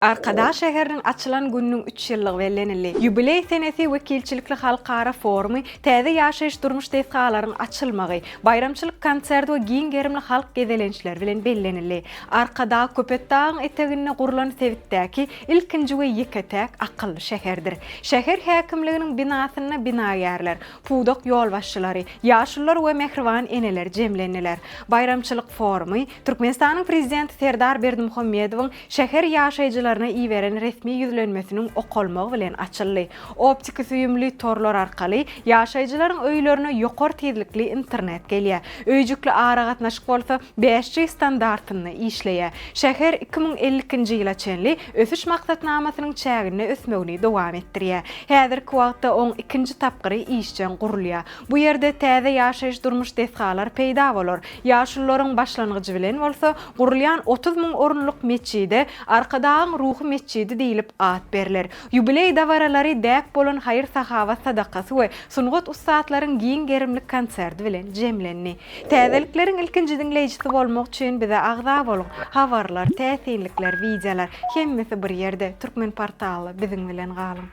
Arkadag şäheriniň açylan gününiň üç ýyllygy bellenildi. Ýubileý senesi wekilçilikli halkara forumy, täze ýaşaýyş-durmuş desgalaryň açylmagy, baýramçylyk konserti we giň gerimli halk gezelençleri bilen bellenildi. Arkadag Köpetdagyň eteginde gurlan sebitdäki ilkinji we ýeke-täk akylly şäherdir. Şäher häkimliginiň binasynda binagärler, pudak ýolbaşçylary, ýaşulular we mähriban eneler jemlendiler. Baýramçylyk forumy Türkmenistanyň Prezidenti Serdar Berdimuhamedowyň şäher ýaşaýjylaryna iberen resmi ýüzlenmesiniň okalmagy bilen açyldy. Optiki süýümli torlar arkaly ýaşaýjylaryň öýlerine ýokary tizlikli internet gelýär. Öýjükli aragatnaşyk bolsa 5G standartynda işleýär. Şäher 2052-nji ýyla çenli ösüş maksatnamasynyň çäginde ösmegini dowam etdirýär. Häzirki wagtda oň ikinji tapgyry işjeň gurulýar. Bu ýerde täze ýaşaýyş-durmuş desgalar peýda bolar. Ýaşulularyň başlangyjy bilen bolsa, gurulýan 30 müň orunlyk metjide Arkadagyň ruhy metjidi diýlip at berler. Ýubileý dabaralary däp bolan haýyr-sahawat sadakasy we sungat ussatlaryň giň gerimli konserti bilen jemlendi. Täzelikleriň ilkinji diňleýjisi bolmak üçin bize agza boluň! Habarlar, täsinlikler, wideolar, hemmesi bir ýerde, Türkmenportalda biziň bilen galyň!